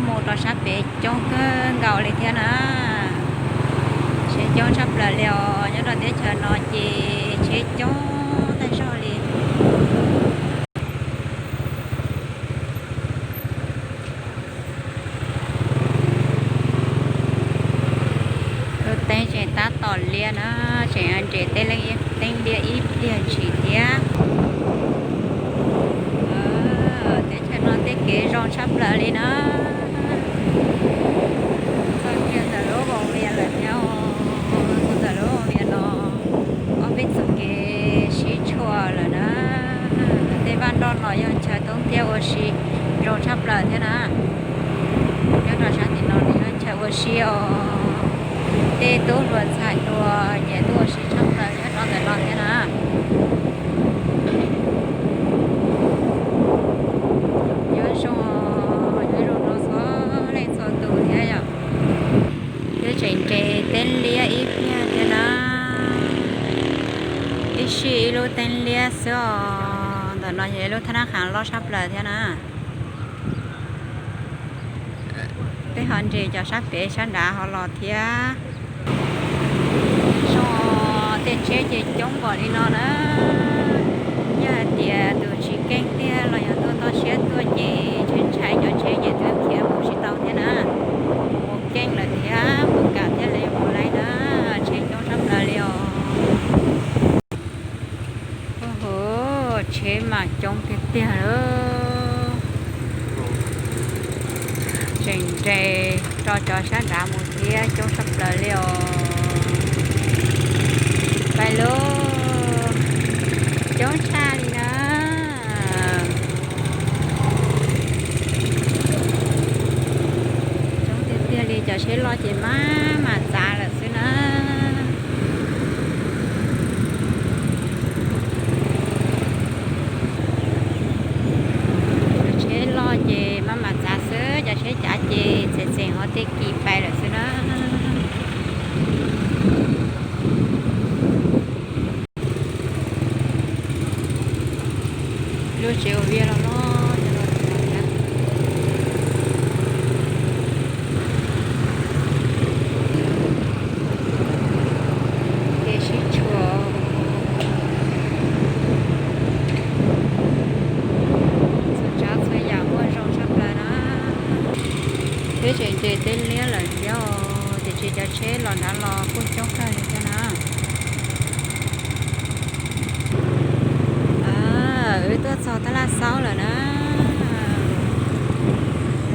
Mus rau sab pem coob kawg nkaus li thiab na. Tsheb coob tshaj plaws li os, nyob rau teb chaws no ces tsheb coob tag zog li. Lub teeb tseem tab tom liab na, tseem nres teeb liab ib pliag ntshis thiab. Teb chaws no tej kev zoo tshaj plaws li na. Txog kiag ntawm lub Voos Vias lawm thiab, txog ntawm lub Voos Vias no ob peb txoj kev sib tshuam lawm na. Tej vaj nroj no yog chaw toob tiab ua si zoo tshaj plaws thiab na. Nyob rau sab tim no nws yog chaw ua si os. Tej tub hluas ntxhais hluas ces tuaj ua si tshaj plaws nyob rau ntawm no thiab na. Nyob zoo, nyob zoo rau txhua leej txhua tus thiab yom. Twb tseem nres teeb liab ib pliag thiab na. Ib sij ib lub teeb liab xwb os. Ntawm no yog ib lub thab nab qhas loj tshaj plaws thiab na. Peb ho nres cov sab pem sab nrad ho los thiab. Zoo, tej tsheb ces coob npaum li no na. Yog hais tias tus tsis keej tiag los yog tuaj toj siab tuaj ces ntshai ntshai cov tsheb ces twb khiav mus tsis tau thiab na. Mus keej lawm thiab mus kam thiaj li mus laib na. Tsheb coob tshaj plaws li os. Hu, tsheb mas coob tiag tiag lawm. Tseem nres rau cov sab nrad mus thiab, coob tshaj plaws li os. Pais lauj, coob tshaj li na. Coob tiag tiag li, cov tsheb loj ces maj mam txav lawm xwb na. Cov tsheb loj ces maj mam txav xwb, cov tsheb cav ces txeem txeem ho tej kis pais lawm xwb na. Lub tsev ua viaj los loj, kev sib tshuam, txhua tsav txhua yam muaj zoo tshaj plaws na. Peb tseem nres teb liab lawm thiab os, tiam sis cov tsheb los nrad los kuj coob kawg li thiab na. Wb tuaj txog Tab Laj Xaub lawm na.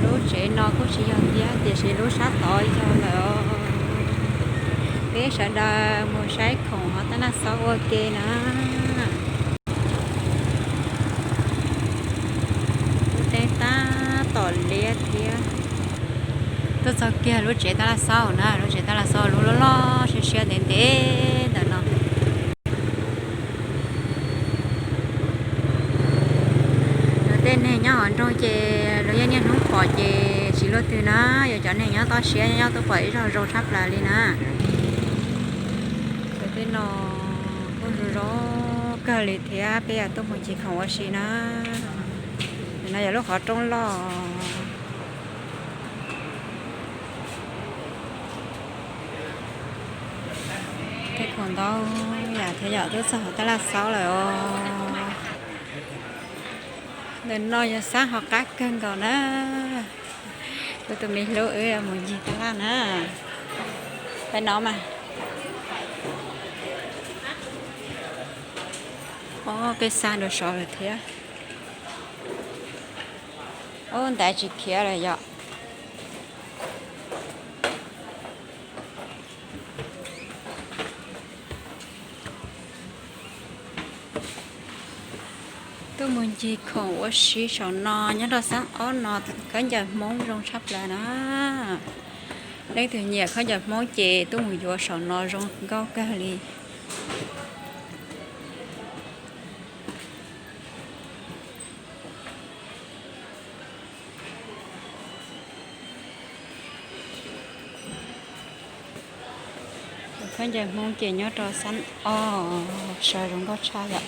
Lub tsev no kuj tsis yog thiab, tiam sis lub sab tod yog lawm os. Peb sawv daws mus saib khoom hauv Tab Laj Xaub ua ke na. Lub teeb tab tom liab thiab. Tuaj txog kiag lub tsev Tab Laj Xaub na, lub tsev Tab Laj Xaub lub loj loj siab siab ntev ntev ntawm no. Lawv tej neeg nyob hauv nroog ces lawv yeej niaj hnub pom ces tsis luaj twg na, yog cov neeg nyob toj siab nyob tuaj pom ib zaug zoo tshaj plaws li na. Cov tej no kuj zoo zoo kawg li thiab, peb yuav tuaj mus ncig khoom ua si na. No yog lub qhov rooj loj. Tej khoom ntau yam thiab yom, twb txog hauv Tab Laj Xaub lawm os. Ntawm no yog sab hauv qab kawg nkaus na. Kuv tus me hlub wb mus ncig Tab Laj na. Peb no mas. Ob peb sab nrau saud lawm thiab. Ub, ntaiv tsis khiav lawm yom. Tuaj mus ncig khoom ua si saum no, nyob rau xab ob no khaub ncaws Hmoob zoo tshaj plaws na. Leej twg nyiam khaub ncaws Hmoob ces tuaj mus yuav saum no zoo nkauj kawg li. Khaub ncaws Hmoob ces nyob rau xab ob, saw zoo nkauj tshaj yom.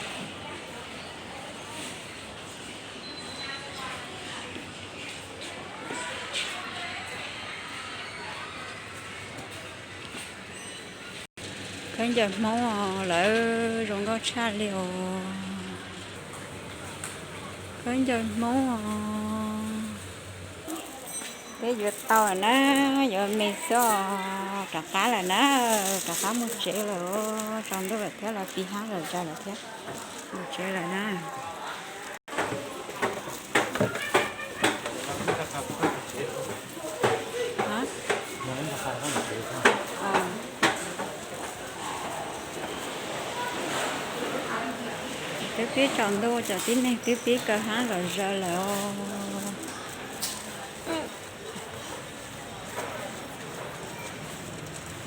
Khaub ncaws Hmoob lawv zoo nkauj tshaj li os. Khaub ncaws Hmoob os. Peb yuav tau lawm na, yuav me xwb os. Rov qab lawm na, rov qab mus tsev lawm. Tsaus ntuj lawm thiab, los pib hnab los zais lawm thiab. Mus tsev lawm na. Twb pib tsaus ntuj, cov tib neeg twb pib kaw hnab los zaws lawm os.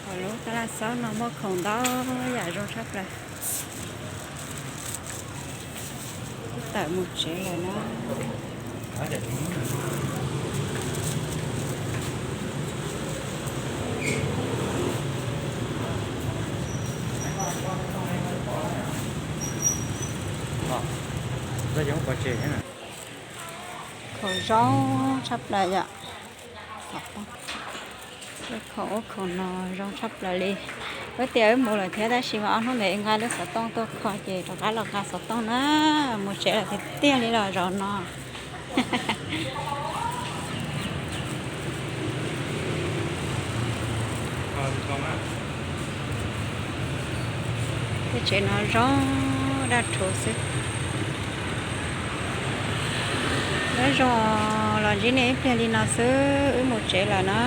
Hauv lub tab laj xauv no muaj khoom ntau yam zoo tshaj plaws. Tawm mus tsev lawm na. Khoom zoo tshaj plaws yom. Khoom ub khoom no zoo tshaj plaws li. Wb tias wb mus lawm thiab tab sis mas ob hnub ntawd nqa lub xov tooj tuaj kho ces rov qab los nqa xov tooj na. Mus tsev lawm tiag tiag li los zaum no. Tej tsev no zoo daj rhuv xwb. Nyob zoo, los ntsib nej ib pliag li no xwb, wb mus tsev lawm na.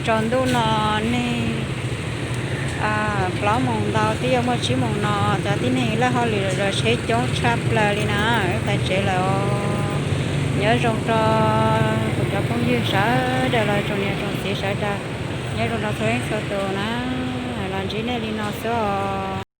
Tsaus ntuj no neeg plaub moos ntau twb yuav muaj tsib moos no, cov tib neeg laj hauj lwm los tsheb coob tshaj plaws li na, wb pais tsev lawm os. Nyob zoo rau kuv cov phooj ywg sawv daws los tsoom niam tsoom txiv sawv daws, nyob zoo rau txhua leej txhua tus na, los ntsib nej li no xwb os.